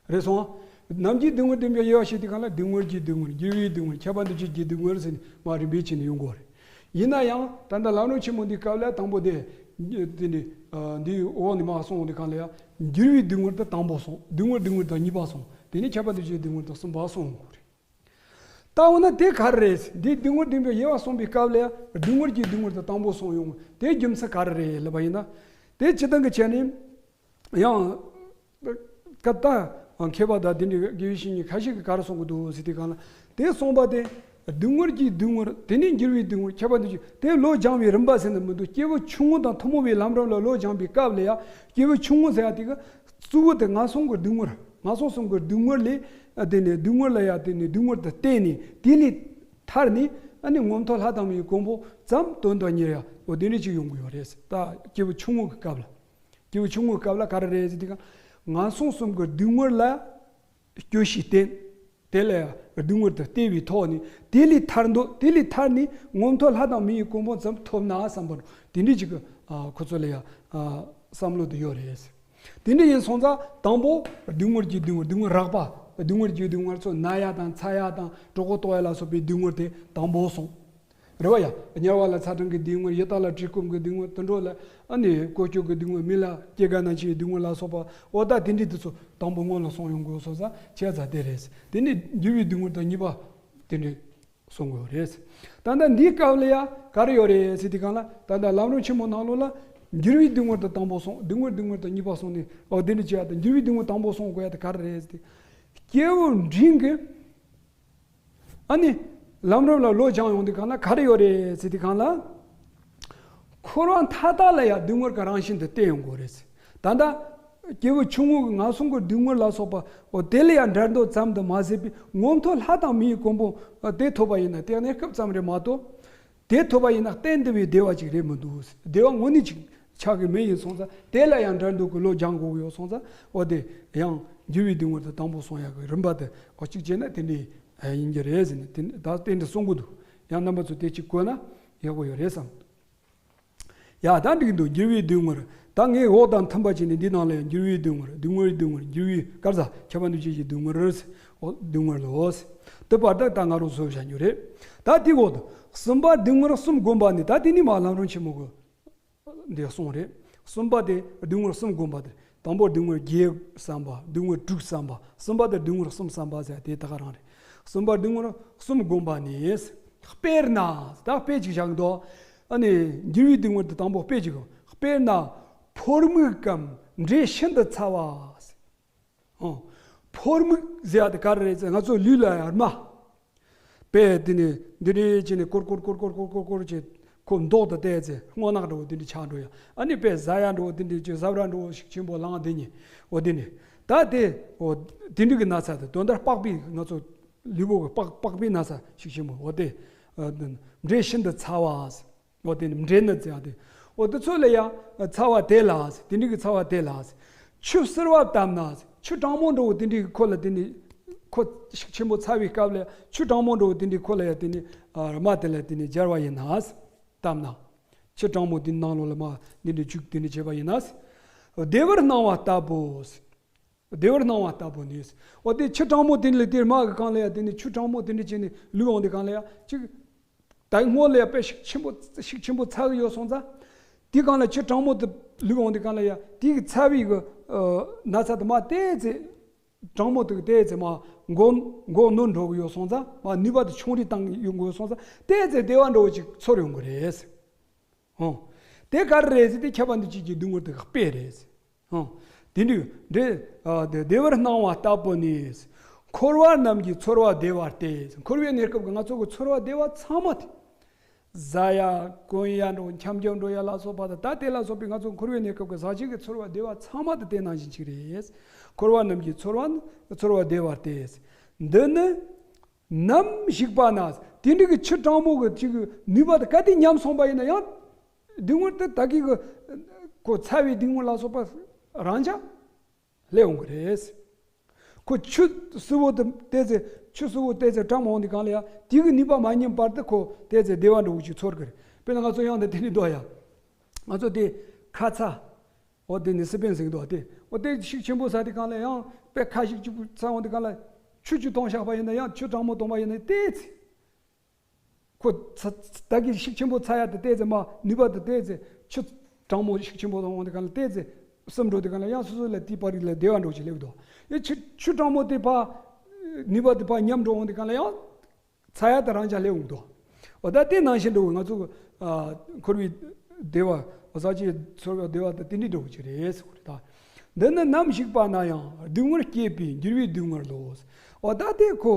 རེད་སོང་། ནམ་རྒྱུན་སྡུག་བསྔལ་བདེན་པའི་དབྱེ་བ་ཤེས་དུས་སྒང་ལ་སྡུག་བསྔལ་གྱི་སྡུག་བསྔལ། འགྱུར་བའི་སྡུག་བསྔལ། ཁྱབ་པ་འདུ་བྱེད་ཀྱི་སྡུག་བསྔལ་ཟེར་ནས་མར་རིམ་པས་བྱས་ནས་ཡོང་དགོས་རེད། ཡིན་ན་ཡང་ད་ལྟ་ལམ་རིམ་ཆེན་མོ་འདིའི་སྐབས་ལ་དང་པོ་དེ། དེ་འདི་འདིའི་འོག་ནས་མར་གསུངས་འོང་དུས་སྒང་ལ་ཡང་འགྱུར་བའི་སྡུག་བསྔལ་དེ་དང་པོ་གསུངས། སྡུག་བསྔལ་སྡུག་བསྔལ་དང་གཉིས་པ་གསུངས། དེ་ནས་ཁྱབ་པ་འདུ་བྱེད་ཀྱི་སྡུག་བསྔལ་དང་གསུམ་པ་གསུངས་དགོས་རེད། ད་འོ་ན་དེ་ག་རེ་རེད། འདི་སྡུག་བསྔལ་བདེན་པའི་དབྱེ་བ་གསུངས་པའི་སྐབས་ལ་ཡང་སྡུག་བསྔལ་གྱི་སྡུག་བསྔལ་དེ་དང་པོ་གསུངས་ཡོང་དེ་རྒྱུ་མཚན་ག་རེ་རེད་ལབ་པ་ཡིན་ན། དེ་སྤྱིར་བཏང་གི་ཆ་ནས། ཡང་། ཀ་ད། མཁས་པ་དང་དེ་འདྲའི་དགེ་བའི་བཤེས་གཉེན་ཁ་ཤས་ཀྱིས་ག་རེ་གསུང་གི་འདུག་ཟེར་དུས་སྒང་ལ། དེ་གསུངས་པ་དེ། སྡུག་བསྔལ་གྱི་སྡུག་བསྔལ། དེ་ནས་འགྱུར་བའི་སྡུག་བསྔལ། ཁྱབ་པ་འདུ་བྱེད། དེ་བློ་སྦྱང་བའི་རིམ་པ་ཟེར་ན་མི་འདུག་སྐྱེས་བུ་ཆུང་ངུ་དང་ཐུན་མོང་བའི་ལམ་རིམ་ལ་བློ་སྦྱང་བའི་སྐབས་ལ་ཡང་། སྐྱེས་བུ་ཆུང་ངུ་ཟེར་ཡ་དེ་གི། གཙོ་བོ་དེ་ངན་སོང་གི་སྡུག་བསྔལ། ངན་སོང་གསུམ་གྱི་སྡུག་བསྔལ་ལས། དེ་ནས་སྡུག་བསྔལ་ལ་ཡང་དེ་ནས་སྡུག་བསྔལ་དུ་བརྟེན་ནས་དེ་ལས་ཐར་ནས། ཨ་ནི་མངོན་མཐོ་ལྷ་དང་མིའི་གོ་འཕང་ཙམ་དོན་དུ་གཉེར་ཡ། འོ་དེ་འདྲ་ཅིག་ཡོང་གི་ཡོད་རེད། ད་སྐྱེས་བུ་ཆུང་ངུ་གི་སྐབས་ལ། སྐྱེས་བུ་ཆུང་ངུའི་སྐབས་ལ་ག་རེ་རེད་ཟེར་དུས་སྒང་། ངན་སོང་གསུམ་གྱི་སྡུག་བསྔལ་ལ་སྐྱོ་ཤས་བསྟེན། དེ་ལ་སྡུག་བསྔལ་དུ་བལྟས་པའི་ཐོག་ནས་དེ་ལས་ཐར་འདོད། དེ་ལས་ཐར་ནས་མངོན་མཐོ་ལྷ་དང་མི་ཡི་གོ་འཕང་ཙམ་ཐོབ་ན་བསམ་པ་འདྲ། དེ་འདྲའི་ཅིག་གི་ཨ་ཁོ་ཚོ་ལ་ཡང་ཨ་བསམ་བློ་དེ་ཡོད་རེད། དེ་འདྲ་ཡིན་སོང་ཙང་དང་པོ་སྡུག་བསྔལ་གྱི་སྡུག་བསྔལ། སྡུག་བསྔལ་རགས་པ། སྡུག་བསྔལ་གྱི་སྡུག་བསྔལ་ཚོ་ན་ཡ་དང་ཚ་ཡ་དང་གྲོད་ཁོག་ལྟོགས་ཡ་ལ་སོགས་པའི་སྡུག་བསྔལ་དེ་དང་པོ་གསུངས། རེད་བ་ཡ། དམྱལ་བ་ལ་ཚ་གྲང་གི་སྡུག་བསྔལ། ཡི་དྭགས་ལ་བཀྲེས་སྐོམ་གྱི་སྡུག་བསྔལ། དུད་འགྲོ་ལ་ཨ་ནི་བཀོལ་སྤྱོད་ཀྱི་སྡུག་བསྔལ། མི་ལ་སྐྱེ་རྒ་ན་འཆིའི་སྡུག་བསྔལ་ལ་སོགས་པ། འོ་ད་དེ་འདྲའི་དེ་ཚོ་དང་པོ་སྔོན་ལ་གསུངས་ཡོང་དགོས་སོང་ཙང་བྱས་ཙང་དེ་རེད། དེ་ནས་འགྱུར་བའི་སྡུག་བསྔལ་དང་གཉིས་པ་དེ་འདྲའི་གསུང་དགོས་རེད། ད་ལྟ་འདིའི་སྐབས་ལ་ཡ་ག་རེ་ཡོད་རེད་ཟེར་དུས་སྒང་ལ། ད་ལྟ་ལམ་རིམ་ཆེན་མོ་ནང་ལོགས་ལ་འགྱུར་བའི་སྡུག་བསྔལ་དེ་དང་པོ་གསུངས། སྡུག་བསྔལ་སྡུག་བསྔལ་དེ་གཉིས་པ་གསུངས་ནས། འོ་དེ་འདྲ་བྱས་ཡ་དང་འགྱུར་བའི་སྡུག་བསྔལ་དང་པོ་གསུང་དགོས་ཡ་དེ་ག་རེ་རེད་ཟེར་དུས། སྐྱེས་བུ་འབྲིང་གི། ཨ་ནི། ལམ་རིམ་ལ་བློ་སྦྱང་ཡོང་དུས་སྒང་ལ་ག་རེ་ཡོད་རེད་ཟེར་དུས་སྒང་ལ། འཁོར་བ་མཐའ་དག་ལ་ཡང་སྡུག་བསྔལ་གྱི་རང་བཞིན་དུ་བསྟན་ཡོང་དགོས་རེད། ད་ལྟ། སྐྱེས་བུ་ཆུང་ངུ་གི་ངན་སོང་གི་སྡུག་བསྔལ་ལ་སོགས་པ། འོ་དེ་ལ་ཡང་འགྲན་ཟླ་ཙམ་དུ་མ་ཟད་པའི་མངོན་མཐོ་ལྷ་དང་མིའི་གོ་འཕང་དེ་ཐོབ་པ་ཡིན་ན་དེ་གནས་སྐབས་ཙམ་རེད་མ་གཏོགས། དེ་ཐོབ་པ་ཡིན་ན་གཏན་དུ་བའི་བདེ་བ་ཅིག་རེད་མི་འདུག་བདེ་བ་དངོས་གནས་ཅིག་ཆགས་ཀྱི་མེད་ཡིན་སོང་ཙང་། དེ་ལ་ཡང་འགྲན་ཟླ་གི་བློ་སྦྱང་དགོས་ཀྱི་ཡོད་སོང་ཙང་། འོ་དེ་ཡང་འགྱུར་བའི་སྡུག་བསྔལ་དེ་དང་པོ་གསུང་ཡག་གི་རིམ་པ་དེ་འོ་གཅིག་བྱས་ན་དེ་འདྲ་ཡིན་གྱི་རེད་ཟེར་ནས་དེ་ད་དེ་འདྲ་གསུང་གི་འདུག་ཡང་རྣམ་པ་ཚོ་དེ་གཅིག་གོ་ན་ཡག་པོ་ཡོད་རེད་བསམ། ཡ་ད་འགྲིག་འདུག་འགྱུར་བའི་སྡུག་བསྔལ། ད་ངས་འོག་དང་མཐུན་པ་བྱས་ནས་འདི་ནང་ལ་ཡང་འགྱུར་བའི་སྡུག་བསྔལ། སྡུག་བསྔལ་སྡུག་བསྔལ། འགྱུར་བའི་སྐབས་སུ་ཁྱབ་པ་འདུ་བྱེད་ཀྱི་སྡུག་བསྔལ། འོ་སྡུག་བསྔལ་ལོ། དེ་བར་དག་ད་ང་རང་ཚོ་བཞག་རྒྱུ་རེད། ད་དེ་འོག་ཏུ་གསུམ་པ་སྡུག་བསྔལ་གསུམ་བསྒོམ་པ་ནི། ད་དེ་ནི་མ་ལམ་རིམ་ཆེན་མོ་གི་འདི་གསུངས་རེད། གསུམ་པ་དེ་སྡུག་བསྔལ་གསུམ་བསྒོམ་པ་དེ། དང་པོ་སྡུག་བསྔལ་བརྒྱད་བསམ་པ། སྡུག་བསྔལ་དྲུག་བསམ་པ། གསུམ་པ་དེ་སྡུག་བསྔལ་གསུམ་བསམ་པ་ཟེར་དེ་ད་ག་རང་རེད། གསུམ་པ་སྡུག་བསྔལ་གསུམ་བསྒོམས་པ་ནི། དཔེར་ན། ད་དཔེ་ཅིག་བཞག་འདུག་ཨ་ནི་འགྱུར་བའི་སྡུག་བསྔལ་དེ་དང་པོ་དཔེ་ཅིག་དཔེར་ན། ཕོར་མིག་གམ་འབྲས་ཤིན་ཏུ་ཚ་བ། ཨོ། ཕོར་མིག་ཟེར་ཡ་དེ་ག་རེ་རེད་ཟེར། ང་ཚོ་ལུས་ལ་ཡར་མ། དཔེ་དེ་ནི་འདི་འདྲའི་བྱས་ནས་ཀོར་ཀོར་ཀོར་ཀོར་ཀོར་ཀོར་ཀོར་བྱས། ཁོ་མདོག་དང་བལྟས་ཚེ་སྔོ་ནག་འདྲ་བོ་དེ་འདྲ་ཆགས་འགྲོ་ཡ། ཨ་ནི་དཔེ་ཟ་ཡ་འདྲ་བོ་དེ་འདྲ་བྱས། ཟ་བྲ་འདྲ་བོ་ཤུགས་ཆེན་པོ་ལངས། དེ་ནི་འོ་དེ་ནི་ད་དེ་འོ་དེ་འདྲ་གི་ན་ཚ་དེ་དོན་དག་པགས་པའི་ང་ཚོ་ལུས་པོ་གི་པགས་པགས་པའི་ན་ཚ་ཤུགས་ཆེན་པོ་འོ་དེ། འབྲས་ཤིན་ཏུ་ཚ་བ། འོ་དེ་ནི་འབྲས་ནི་ཟེར་ཡ་དེ། འོ་དེ་ཚོ་ལ་ཡ་ཚ་བ་དེ་ལ། དེ་འདྲ་གི་ཚ་བ་དེ་ལ། ཆུ་བསིལ་བ་བཏབ་ན། ཆུ་གྲང་མོ་འདྲ་བོ་དེ་འདྲ་གི་ཁོ་ལ་དེ་ནི་ཁོ་ཤུགས་ཆེན་པོ་ཚ་བའི་སྐབས་ལ་ཆུ་གྲང་མོ་འདྲ་བོ་དེ་འདྲ་ཁོ་ལ་ཡ་དེ་ནི་རྨ་དེ་ལ་དེ་ནི་སྦྱར་བ་ཡིན་ན། བཏབ་ན། ཆུ་གྲང་མོ་དེ་ནང་ལོགས་ལ་མ་དེ་འདྲ་བཅུག་དེ་འདྲ་བྱས་པ་ཡིན་ན། བདེ་བར་སྣང་བ་ལྟ་བུ། བདེ་བར་སྣང་བ་ལྟ་བུ་ནི། འོ་དེ་ཆུ་གྲང་མོ་དེ་ལ་དེ་རྨ་གི་སྒང་ལ་ཡ་དེ་ནི་ཆུ་གྲང་མོ་དེ་འདྲ་བྱས་ནས་བླུགས་འོང་དེ་སྒང་ལ་ཡ་ཅིག་ད་སྔོན་ལ་ཡ་དཔེ་ཤུགས་ཆེན་པོ་ཤུགས་ཆེན་པོ་ཚ་གི་ཡོད་སོང་ཙང་། དེ་སྒང་ལ་ཆུ་གྲང་མོ་དེ་བླུགས་འོང་དེ་སྒང་ལ་ཡ་དེ་གི་ཚ་བའི་གི་ན་ཚ་དེ་མ་བལྟས་ཚེ། གྲང་མོ་དེ་གི་བལྟས་ཚེ་མ་མགོ་མགོ་ནོན་འགྲོ་གི་ཡོད་སོང་ཙང་། མ་ནུས་པ་དེ་ཆུང་རུ་བཏང་ཡོང་གི་ཡོད་སོང་ཙང་བལྟས་ཚེ་བདེ་བ་འདྲ་བོ་ཅིག་ཚོར་ཡོང་གི་རེད། ཧོ། དེ་ག་རེ་རེད་ཟེར་དེ་ཁྱབ་པ་འདི་གཅིག་གི་སྡུག་བསྔལ་དེ་གི་དཔེ་རེད། ཧོ། དེ་འདྲ་འདྲ། བདེ་བར་སྣང་བ་ལྟ་བུ་ནི། འཁོར་བ་རྣམས་ཀྱི་ཚོར་བ་བདེ་བ་སྟེ། འཁོར་བའི་གནས་སྐབས་ཀྱི་ང་ཚོ་གི་ཚོར་བ་བདེ་བ་ཚང་མ་དེ། ཟ་ཡ། གོན་ཡ་འགྲོ། འཁྱམ་འཁྱམ་འགྲོ་ཡ་ལ་སོགས་པ་དང་། ད་དེ་ལ་སོགས་པའི་ང་ཚོ་འཁོར་བའི་གནས་སྐབས་ཀྱི་ཟག་བཅས་ཀྱི་ཚོར་བ་བདེ་བ་ཚང་མ་དེ་དེ་ནང་བཞིན་གཅིག་རེད། འཁོར་བ་རྣམས་ཀྱི་ཚོར་བ་ཚོར་བ་བདེ་བ་སྟེ། འདི་ནི་ནམ་ཞིག་པ་ན། དེ་འདྲ་གི་ཆུ་གྲང་མོ་གི་ཅིག་གི་ནུས་པ་དེ་ག་དུས་ཉམས་སོང་པ་ཡིན་ན་ཡང་། སྡུག་བསྔལ་དེ་ད་གི་གི་ཁོ་ཚ་བའི་སྡུག་བསྔལ་ལ་སོགས་པ་རང་འཇགས་སླེབས་འོང་གི་རེད། ཁོ་ཆུ་བསིལ་བོ་དེ་བལྟས་ཚེ། ཆུ་བསིལ་བོ་བལྟས་ཚེ་གྲང་མོ་འོང་དུས་སྒང་ལ་ཡ་དེ་གི་ནུས་པ་མ་ཉམས་བར་དུ་ཁོ་བལྟས་ཚེ་བདེ་བ་འདྲ་བོ་ཅིག་ཚོར་གི་རེད། དཔེར་ན་ང་ཚོ་ཡང་དེ་དེ་ནི་འདུག་ཡ། ང་ཚོ་དེ་ཁ་ཚ། འོ་དེ་ནི་སི་པན་ཟེར་གི་འདུག་དེ། འོ་དེ་ཤུགས་ཆེན་པོ་ཚ་དུས་སྒང་ལ་ཡང་དཔེ་ཁ་ཤུགས་ཆེན་པོ་ཚ་འོང་དུས་སྒང་ལ་ཆུ་ཅིག་བཏང་བཞག་པ་ཡིན་ན། ཡང་ཆུ་གྲང་མོ་བཏང་པ་ཡིན་ན་བལྟས་ཚེ། ཁོ་ཚ་ད་གི་ཤུགས་ཆེན་པོ་ཚ་ཡ་དེ་བལྟས་ཚེ། མ་ནུས་པ་དེ་བལྟས་ཚེ། ཆུ་གྲང་མོ་ཤུགས་ཆེན་པོ་འོང་དུས་སྒང་ལ་བལྟས་ཚེ། བསིལ་འགྲོ་དུས་སྒང་ལ་ཡང་སོ་སོ་ལ་དེའི་བར་ལ་བདེ་བ་འདྲ་བོ་ཅིག་སླེབས་འདུག་ཡ་ཆུ་ཆུ་གྲང་མོ་དེ་ཕར་ནུས་པ་དེ་ཕར་ཉམས་འགྲོ་འོང་དུས་སྒང་ལ་ཡང་ཚ་ཡ་དེ་རང་འཇགས་སླེབས་འོང་འདུག་འོ་ད་དེ་ནང་བཞིན་འདྲ་བོ་ང་ཚོ་ཨ་འཁོར་བའི་བདེ་བ། ཟག་བཅས་ཚོར་བའི་བདེ་བ་དེ་དེ་འདྲའི་འདྲ་བོ་ཅིག་རེད་ཟེར་གི་རེད་ད། འདི་ནི་ནམ་ཞིག་པ་ན་ཡང་སྡུག་བསྔལ་སྐྱེས་པས་འགྱུར་བའི་སྡུག་བསྔལ་ལོ། འོ་ད་དེ་ཁོ་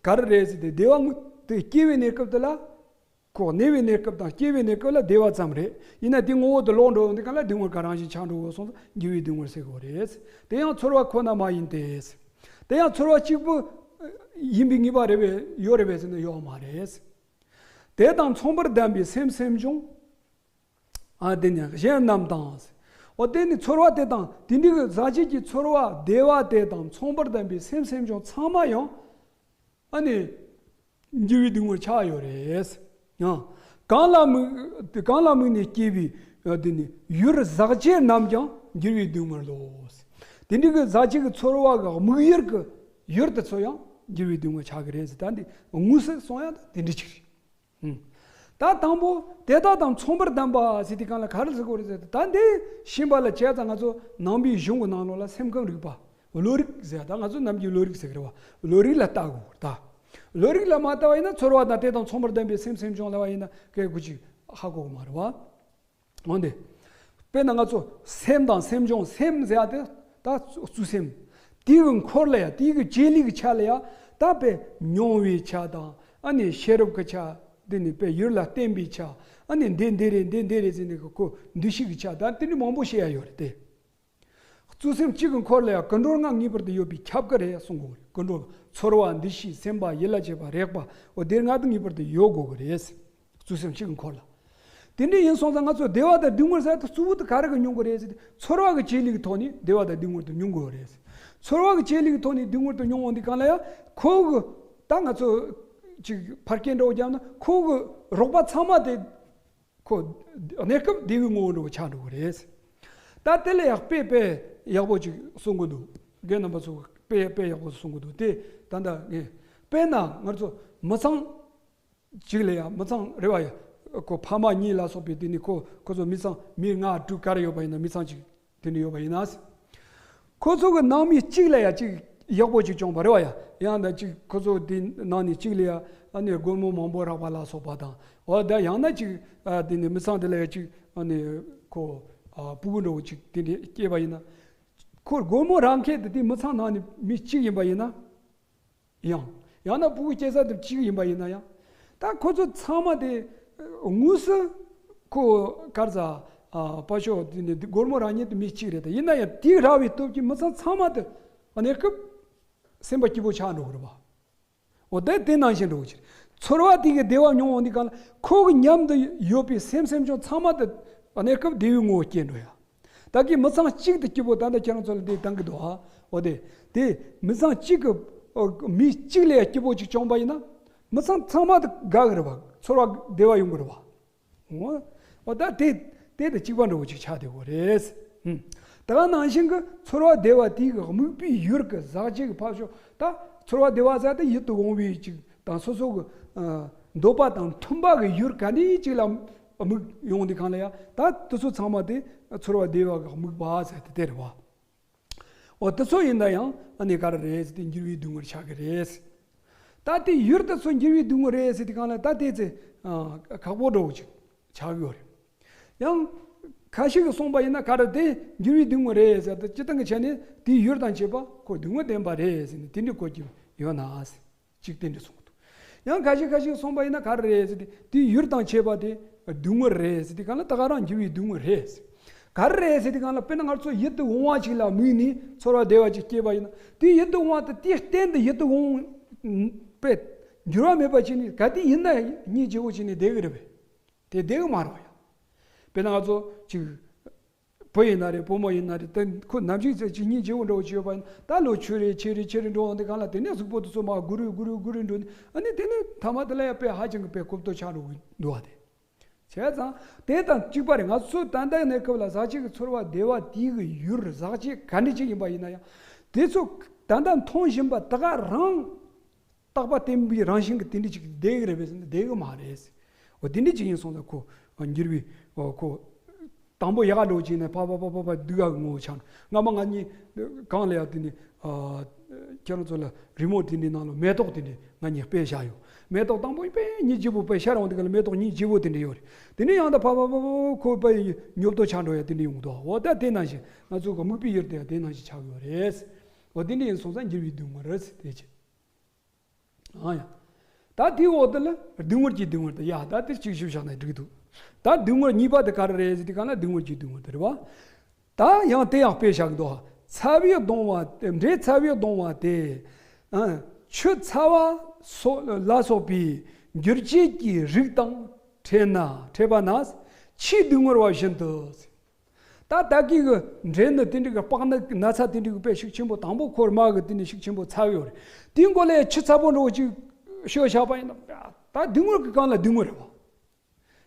ག་རེ་རེད་ཟེར་ཏེ། བདེ་བ་དངོས་དེ་སྐྱེ་བའི་གནས་སྐབས་དེ་ལ། ཁོ་གནས་པའི་གནས་སྐབས་དང་སྐྱེ་བའི་གནས་སྐབས་ལ་བདེ་བ་ཙམ་རེད། ཡིན་ན་དེ་ངོ་བོ་དེ་ལོག་འགྲོ་ཡོང་དུས་སྒང་ལ་སྡུག་བསྔལ་ག་རང་བཞིན་ཆགས་འགྲོ་གི་སོང་ཙང་འགྱུར་བའི་སྡུག་བསྔལ་ཟེར་གི་རེད། དེ་ཡང་ཚོར་བ་ཁོ་ན་མ་ཡིན་ཏེ། དེ་ཡང་ཚོར་བ་གཅིག་པུ་ཡིན་པའི་ངེས་པ་རེད་པས། ཡོད་རེད་པས་ཟེར་ན་ཡོད་མ་རེད། དེ་དང་མཚུངས་པར་ལྡན་པའི་སེམས་སེམས་བྱུང་། ཨ་དེ་ནི་གཞན་རྣམས་དང་། འོ་དེ་ནི་ཚོར་བ་དེ་དང་དེ་འདྲའི་གི་ཟག་བཅས་ཀྱི་ཚོར་བ་བདེ་བ་དེ་དང་མཚུངས་པར་ལྡན་པའི་སེམས་སེམས་བྱུང་ཚང་མ་ཡང་ཨ་ནི་འགྱུར་བའི་སྡུག་བསྔལ་ཆགས་ཡོད་རེད། ཡང་གང་ལ་དམིགས་གང་ལ་དམིགས་ནས་སྐྱེས་པའི་དེ་ནི་ཡུལ་ཟག་བཅས་རྣམས་ཀྱང་འགྱུར་བའི་སྡུག་བསྔལ་ལོ། དེ་འདྲའི་གི་ཟག་བཅས་ཀྱི་ཚོར་བ་གི་དམིགས་ཡུལ་གྱི་ཡུལ་དེ་ཚོ་ཡང་འགྱུར་བའི་སྡུག་བསྔལ་ཆགས་ཀྱི་རེད་ཟེར། ད་འདི་དངོས་སུ་གསུང་ཡ་ད་དེ་འདྲ་ཅིག་རེད། ད་དང་པོ་དེ་དག་དང་མཚུངས་པར་ལྡན་པ་ཟེར་དུས་སྒང་ལ་ག་རེ་ཟེར་དགོས་རེད་ཟེར་ཏེ། ད་འདི་ཤེས་པ་ལ་བྱས་ཙང་ང་ཚོ་ནང་པའི་གཞུང་གི་ནང་ལོགས་ལ་སེམས་ཁམས་རིག་པ། བློ་རིག་ཟེར། ད་ང་ཚོ་ནམ་རྒྱུན་བློ་རིག་ཟེར་གི་རེད་བ། བློ་རིག་ལ་ལྟ་དགོས་ད། བློ་རིག་ལ་མ་ལྟ་བ་ཡིན་ན་ཚོར་བ་དང་དེ་དང་མཚུངས་པར་ལྡན་པའི་སེམས་སེམས་བྱུང་ལབ་པ་ཡིན་ན་སྐད་དགུ་ཅིག་ཧ་གོ་གི་མ་རེད་བ། འོན་ཏེ། དཔེར་ན་ང་ཚོ་སེམས་དང་སེམས་བྱུང་། སེམས་ཟེར་ཡ་དེ་ད་གཙོ་སེམས། དེའི་འཁོར་ལ་ཡ། དེའི་གི་བྱེད་ལས་ཀྱི་ཆ་ལ་ཡ། ད་དཔེ་མྱོང་བའི་ཆ་དང་། ཨ་ནི་ཤེས་རབ་ཀྱི་ཆ། དེ་ནི་དཔེ་ཡུལ་ལ་བརྟེན་པའི་ཆ། ཨ་ནི་འདི་འདི་རེད། འདི་འདི་རེད་ཟེར་ནས་གི་ཁོ་འདུ་ཤེས་ཀྱི་ཆ། ད་དེ་འདྲ་མང་པོ་བཤད་ཡ་ཡོད་རེད་དེ། གཙོ་སེམས་གཅིག་གི་འཁོར་ལ་ཡང་ཀུན་འགྲོལ་ལྔ་ངེས་པར་དུ་ཡོད་པས་ཁྱབ་ཀྱི་རེད་གསུང་གི་ཡོད་རེད། ཀུན་འགྲོལ་ཚོར་བ། འདུ་ཤེས། སེམས་པ། ཡིད་ལ་བྱེད་པ། རེག་པ། འོ་དེ་ལྔ་དེ་ངེས་པར་དུ་ཡོད་དགོས་ཀྱི་རེད། གཙོ་སེམས་གཅིག་གི་འཁོར་ལ། དེ་འདྲ་ཡིན་སོང་ཙང་ང་ཚོ་བདེ་བ་དང་སྡུག་བསྔལ་ཟེར་དེ་གཙོ་བོ་དེ་ག་རེ་གིས་མྱོང་གི་རེད་ཟེར་ཏེ། ཚོར་བ་གི་བྱེད་ལས་ཀྱི་ཐོག་ནས་བདེ་བ་དང་སྡུག་བསྔལ་དེ་མྱོང་དགོས་ཀྱི་རེད། ཚོར་བ་གི་བྱེད་ལས་ཀྱི་ཐོག་ནས་སྡུག་བསྔལ་དེ་མྱོང་འོང་དུས་སྒང་ལ་ཡང་ཁོ་གི། ད་ང་ཚོ་ཅིག་ཕར་སྐྱེལ་འདྲ་བོ་བརྒྱབ་ན་ཁོ་གི་རོགས་པ་ཚང་མ་དེ། ཁོ་གནས་སྐབས་བདེ་བའི་ངོ་བོ་འདྲ་བོ་ཆགས་འགྲོ་གི་རེད། ད་དེ་ལ་ཡང་དཔེ་དཔེ་ཡག་པོ་ཅིག་གསུང་གི་འདུག་རྒན་རྣམ་པ་ཚོ་དཔེ་དཔེ་ཡག་པོ་གསུང་གི་འདུག་དེ་ད་ལྟ་ངས་དཔེར་ན་ང་ཚོ་མི་ཚང་ཅིག་ལ་ཡང་། མི་ཚང་རེད་བ་ཡ། ཁོ་ཕ་མ་གཉིས་ལ་སོགས་པའི་དེ་ནི་ཁོ་ཁོ་ཚོ་མི་ཚང་མི་ལྔ་དྲུག་ག་རེ་ཡོད་པ་ཡིན་ན། མི་ཚང་ཅིག་དེ་འདྲ་ཡོད་པ་ཡིན་ན། ཁོ་ཚོ་གི་ནང་མི་གཅིག་ལ་ཡ་གཅིག་ཡག་པོ་གཅིག་བྱུང་བ་རེད་བ་ཡ། ཡང་ད་གཅིག་ཁོ་ཚོ་དེ་ནང་ནས་གཅིག་ལ་ཡ་ཨ་ནི་སྒོར་མོ་མང་པོ་རག་པ་ལ་སོགས་པ་དང་། འོ་ད་ཡང་ན་གཅིག་ཨ་དེ་ནས་མི་ཚང་དེ་ལ་ཡ་གཅིག་ཨ་ནི་ཁོ་ཨ་ཕྲུ་གུ་འདྲ་བོ་གཅིག་དེ་འདྲ་སྐྱེས་པ་ཡིན་ན། ཁོ་སྒོར་མོ་རག་མཁན་དེ་དེ་མི་ཚང་ནང་ནས་མི་གཅིག་ཡིན་པ་ཡིན་ན། ཡང་། ཡང་ན་ཕྲུ་གུ་སྐྱེ་ས་དེ་གཅིག་ཡིན་པ་ཡིན་ན་ཡང་། ད་ཁོ་ཚོ་ཚང་མ་དེ་དངོས་སུ་ཁོ་ག་རེ་ཟ། ཨ་ཕར་ཕྱོགས་དེ་ནས་སྒོར་མོ་རག་མཁན་དེ་མི་གཅིག་རེད། ད་ཡིན་ན་ཡང་དེ་རག་པའི་སྟོབས་ཀྱིས་མི་ཚང་ཚང་མ་དེ་གནས་སྐབས་སེམས་པ་སྐྱིད་པོ་ཆགས་འགྲོ་གི་རེད་བ། འོ་དེ་དེ་ནང་བཞིན་འགྲོ་གི་ཕྱིར། ཚོར་བ་དེ་གི་བདེ་བ་མྱོང་འོང་དུས་གང་ལ་ཁོ་གི་མཉམ་དུ་ཡོད་པའི་སེམས་སེམས་བྱུང་ཚང་མ་དེ་གནས་སྐབས་བདེ་བའི་ངོ་བོ་སྐྱེས་འགྲོ་ཡ། ད་གི་མི་ཚང་གཅིག་ཏུ་སྐྱིད་པོ་ད་ལྟ་ཁྱེད་རང་ཚོ་ལ་འདི་བཏང་གི་འདུག་ཨ། འོ་དེ། དེ་མི་ཚང་གཅིག་གི་ཨོ་མི་གཅིག་ལས་སྐྱིད་པོ་ཅིག་བྱུང་པ་ཡིན་ན། མི་ཚང་ཚང་མ་དེ་དགའ་གི་རེད་བ། ཚོར་བ་བདེ་བ་ཡོང་གི་རེད་བ། འོ། འོ་ད་དེ་དེ་དང་གཅིག་པ་འདྲ་བོ་ཅིག་ཆགས་བསྡད་ཡོད་རེད། ཧུམ། ད་ག་ནང་བཞིན་གྱི་ཚོར་བ་བདེ་བ་དེ་གི་དམིགས་པའི་ཡུལ་གྱི་ཟག་བཅས་ཀྱི་ཕར་ཕྱོགས་ད་ཚོར་བ་བདེ་བ་ཟེར་དེ་ཡིད་དུ་འོང་བའི་ཅིག་དང་སོ་སོ་གི་ཨ་འདོད་པ་དང་མཐུན་པ་གི་ཡུལ་ག་འདྲ་ཅིག་ལ་དམིགས་ཡོང་དུས་གང་ལ་ཡ། ད་དེ་ཚོ་ཚང་མ་དེ་ཚོར་བ་བདེ་བ་གི་དམིགས་པ་ཟེར་དེ་དེ་རེད་བ། འོ་དེ་ཚོ་ཡིན་ན་ཡང་ཨ་ནི་ག་རེ་རེད་ཟེར་དུས་འགྱུར་བའི་སྡུག་བསྔལ་ཆགས་ཀྱི་རེད། ད་དེ་ཡུལ་དེ་ཚོ་འགྱུར་བའི་སྡུག་བསྔལ་རེད་ཟེར་དུས་གང་ལ་ད་དེ་ཚེ་ཨ་ཁག་པོ་འདྲ་བོ་ཅིག་ཆགས་ཀྱི་ཡོད་རེད། ཡང་ཁ་ཤས་ཀྱིས་གསུངས་པ་ཡིན་ན་ག་རེ་དེ་འགྱུར་བའི་སྡུག་བསྔལ་རེད་ཟེར་ཏེ་སྤྱིར་བཏང་གི་ཆ་ནས་དེའི་ཡུལ་དང་བཅས་པ་ཁོ་སྡུག་བསྔལ་ལྡན་པ་རེད་ཟེར་ནས་དེ་འདྲའི་གོ་རྒྱུ་ཡོད་ན་ཟེར། གཅིག་དེ་འདྲ་གསུངས་འདུག། ཡང་ཁ་ཤས་ཁ་ཤས་གསུངས་པ་ཡིན་ན་ག་རེ་རེད་ཟེར་ཏེ་དེའི་ཡུལ་དང་བཅས་པ་དེ་སྡུག་བསྔལ་རེད་ཟེར་ཏེ་གང་ལ་ད་ག་རང་འགྱུར་བའི་སྡུག་བསྔལ་རེད་ཟེར། ག་རེ་རེད་ཟེར་ཏེ་གང་ལ་དཔེར་ན་ང་ཚོ་ཡིད་དུ་འོང་བ་ཅིག་ལ་དམིགས་ནས་ཚོར་བ་བདེ་བ་ཅིག་སྐྱེས་པ་ཡིན་ན་དེའི་ཡིད་དུ་འོང་བ་དེ་དེའི་རྟེན་དུ་ཡིད་དུ་འོང་པས་འགྱུར་བ་མེད་པ་བྱས་ནས་ག་དུས་ཡིན་ན་སྙིང་རྗེ་བོ་བྱས་ནས་བསྡད་ཀྱི་རེད་པས། དེ་བསྡད་ཀྱི་མ་རེད་བ་ཡ། དཔེར་ན་ང་ཚོ་ཅིག་བུ་ཡིན་ན་རེད། བུ་མོ་ཡིན་ན་རེད། དེ་ཁོ་ནམ་ཞིག་ཚེ་གཅིག་སྙིང་རྗེ་བོ་འདྲ་བོ་བྱས་ཡོད་པ་ཡིན་ན་ད་ལོ་ཆེ་རེ་ཆེ་རེ་ཆེ་རེ་འགྲོ་འོང་དེ་གང་ལ་དེ་ནས་གཟུགས་པོ་དེ་ཚོ་མར་སྒུར་རེ་སྒུར་རེ་སྒུར་རེ་འགྲོ་ནས་ཨ་ནི་དེ་ནས་མཐའ་མ་དེ་ལ་ཡང་དཔེ་ཧ་ཅང་གི་དཔེ་གོ་བསྡུར་ཆགས་འགྲོ་གི་འདུག་བ་དེ། བྱས་ཙང་དེ་དང་གཅིག་པ་རེད། ང་ཚོ་ད་ལྟའི་གནས་སྐབས་ལ་ཟག་བཅས་ཀྱི་ཚོར་བ་བདེ་བ་དེའི་གི་ཡུལ་ཟག་བཅས་ག་འདྲ་ཅིག་ཡིན་པ་ཡིན་ན་ཡང་དེ་ཚོ་ད་ལྟ་མཐོང་བཞིན་པ་ད་ག་རང་རྟག་པ་བརྟན་པོའི་རང་བཞིན་གྱི་དེ་འདྲ་ཅིག་བསྡད་ཀྱི་རེད་པས་ཟེར་ན་བསྡད་ཀྱི་མ་རེད། འོ་དེ་འདྲ་ཅིག་ཡིན་སོང་ཙང་ཁོ་འགྱུར་བའི་འོ་ཁོ་དང་པོ་ཡག་འགྲོ་ཅིག་ནས་ཕ་ཕ་ཕ་ཕ་ཕ་སྡུག་ག་གི་ངོ་བོ་ཆགས་འགྲོ། སྔ་མ་ང་གཉིས་གང་ལ་ཡང་དེ་ནས་ཨ་ཁྱེད་རང་ཚོ་ལ་རི་མོ་དེ་འདྲའི་ནང་ལ་མེ་ཏོག་དེ་འདྲའི་ང་གཉིས་དཔེ་བཞག་ཡོད། མེ་ཏོག་དང་པོ་དཔེ་སྙིང་རྗེ་པོ་དཔེ་ཤར་འོང་དུས་ག་ལ་མེ་ཏོག་སྙིང་རྗེ་པོ་དེ་འདྲ་ཡོད་རེད། དེ་ནས་ཡང་ད་ཕ་ཕ་ཕ་ཕ་ཁོ་དཔེ་ཉོབ་ཏོ་ཆགས་འགྲོ་ཡ་དེ་འདྲ་ཡོང་གི་འདུག་འོ་ད་དེ་ནང་བཞིན་ང་ཚོ་གི་དམིགས་པའི་ཡུལ་དེ་ཡང་དེ་ནང་བཞིན་ཆགས་ཡོད་རེད། འོ་དེ་འདྲ་ཡིན་སོང་ཙང་འགྱུར་བའི་སྡུག་བསྔལ་རེད་དེ་ཅི། ཨ་ཡ། ད་དེའི་འོག་ཏུ་ལ་སྡུག་བསྔལ་གྱི་སྡུག་བསྔལ་དེ་ཡ་ད་དེ་གཅིག་ཞིབ་བཞག་ན་འགྲིག་འདུག། ད་སྡུག་བསྔལ་གཉིས་པ་དེ་ག་རེ་རེད་ཟེར་དུས་གང་ལ་སྡུག་བསྔལ་གྱི་སྡུག་བསྔལ་དེ་རེད་བ། ད་ཡང་དེ་ཡང་དཔེ་བཞག་འདུག། ཚ་བས་གདུང་བ་དེ་འབྲས་ཚ་བས་གདུང་བ་དེ། ཨ་ཆུ་ཚ་བ་སོགས་ལ་སོགས་པའི་འགྱུར་བྱེད་ཀྱི་རིགས་དང་འཕྲད་ན་འཕྲད་པ་ན་ཆུའི་སྡུག་བསྔལ་བ་བཞིན་དུ། ད་ད་གི་གི་འབྲས་ནི་དེ་འདྲ་གི་སྤགས་ནི་ན་ཚ་དེ་འདྲ་གི་དཔེ་ཤུགས་ཆེན་པོ་དང་པོ་ཁོར་མ་གི་དེ་ནི་ཤུགས་ཆེན་པོ་ཚ་གི་ཡོད་རེད། དེའི་མགོ་ལ་ཡ་ཆུ་ཚ་པོ་འདྲ་བོ་ཅིག་ཤོད་བཞག་པ་ཡིན་ན་ད་སྡུག་བསྔལ་གི་སྒང་ལ་སྡུག་བསྔལ་རེད་བ།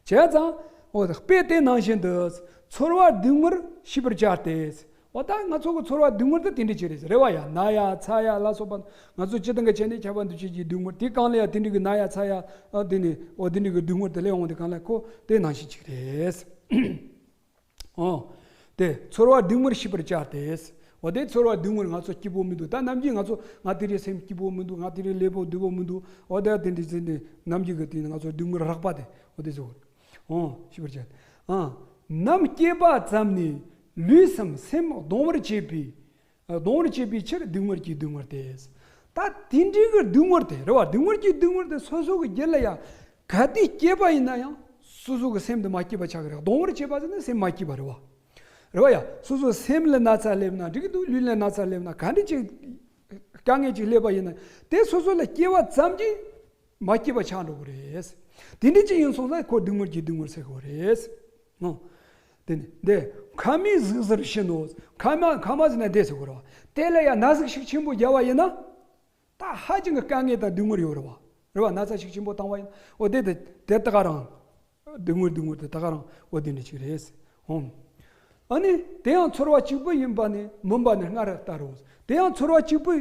བྱས་ཙང་འོ་དཔེ་དེ་ནང་བཞིན་དུ་ཚོར་བ་སྡུག་བསྔལ་ཤེས་པར་བྱ་སྟེ། འོ་ད་ང་ཚོ་གི་ཚོར་བ་སྡུག་བསྔལ་དེ་དེ་འདྲ་ཅིག་རེད་རེད་བ་ཡ། ན་ཡ་ཚ་ཡ་ལ་སོགས་པ་ང་ཚོ་སྤྱིར་བཏང་གི་བྱས་ནས་ཁྱབ་པ་འདུ་བྱེད་ཀྱི་སྡུག་བསྔལ་དེ་སྒང་ལ་ཡ་དེ་འདྲ་གི་ན་ཡ་ཚ་ཡ་ཨ་དེ་ནི་འོ་དེ་འདྲ་གི་སྡུག་བསྔལ་དེ་སླེབས་འོང་དེ་སྒང་ལ་ཁོ་དེ་ནང་བཞིན་ཅིག་རེད། ཨོ། དེ་ཚོར་བ་སྡུག་བསྔལ་ཤེས་པར་བྱ་སྟེ། འོ་དེ་ཚོར་བ་སྡུག་བསྔལ་ང་ཚོ་སྐྱིད་པོ་མི་འདུག། ད་ནམ་རྒྱུན་ང་ཚོ་ང་དེ་རིང་སེམས་སྐྱིད་པོ་མི་འདུག། ང་དེ་རིང་ལེགས་པོ་སྡུག་པོ་མི་འདུག། འོ་དེ་དེ་འདྲ་ཟེར་ནས་ནམ་རྒྱུན་གི་དེ་ང་ཚོ་སྡུག་བསྔལ་རགས་པ་དེ་འོ་དེ་ཚོ། ཨོ་ཤེས་པར་བྱ། ཨ། ནམ་སྐྱེས་པ་ཙམ་ནས་ལུས་སམ་སེམས་གདུང་བར་བྱེད་པའི། གདུང་བར་བྱེད་པའི་ཕྱིར་སྡུག་བསྔལ་གྱི་སྡུག་བསྔལ་ཏེ། ད་དེ་འདྲའི་གི་སྡུག་བསྔལ་དེ་རེད་བ། སྡུག་བསྔལ་གྱི་སྡུག་བསྔལ་དེ་སོ་སོ་གི་རྒྱུད་ལ་ཡང་ག་དུས་སྐྱེས་པ་ཡིན་ན་ཡང་སོ་སོ་གི་སེམས་དེ་མ་སྐྱིད་པ་ཆགས་ཀྱི་རེད། གདུང་བར་བྱེད་པ་ཟེར་ན་སེམས་མ་སྐྱིད་པ་རེད་བ། རེད་བ་ཡ། སོ་སོ་སེམས་ལ་ན་ཚ་སླེབས་ན་འགྲིག་གི་འདུག། ལུས་ལ་ན་ཚ་སླེབས་ན་ག་འདྲ་ཅིག་དཀའ་ངལ་ཅིག་སླེབས་པ་ཡིན་ན་དེ་སོ་སོ་ལ་སྐྱེས་པ་ཙམ་གྱིས་མ་སྐྱིད་པ་ཆགས་འགྲོ་གི་རེད། དེ་འདྲ་ཅིག་ཡིན་སོང་ཙང་ཁོ་སྡུག་བསྔལ་གྱི་སྡུག་བསྔལ་ཟེར་གི་རེད། ཨོ། དེ་ནི་འདི་ཁ་མའི་གཟུགས་ཟེར་བཞིན་ནོ། ཁ་མ་ཁ་མ་ཟེར་ན་འདི་ཟེར་གི་རེད་བ། དེ་ལ་ཡང་ན་ཟུག་ཤུགས་ཆེན་པོ་བརྒྱབ་པ་ཡིན་ན། ད་ཧ་ཅང་གི་དཀའ་ངལ་དང་སྡུག་བསྔལ་ཡོད་རེད་བ། རེད་བ། ན་ཚ་ཤུགས་ཆེན་པོ་བཏང་བ་ཡིན་ན། འོ་དེ་དེ་དེ་ད་ག་རང་། སྡུག་བསྔལ་སྡུག་བསྔལ་དེ་ད་ག་རང་འོ་དེ་འདྲ་ཅིག་རེད། ཨོ། ཨ་ནི་དེ་ཡང་ཚོར་བ་གཅིག་པུ་ཡིན་པ་ནི་མིན་པ་ནི་སྔར་ལྟར་རོ། དེ་ཡང་ཚོར་བ་གཅིག་པུ་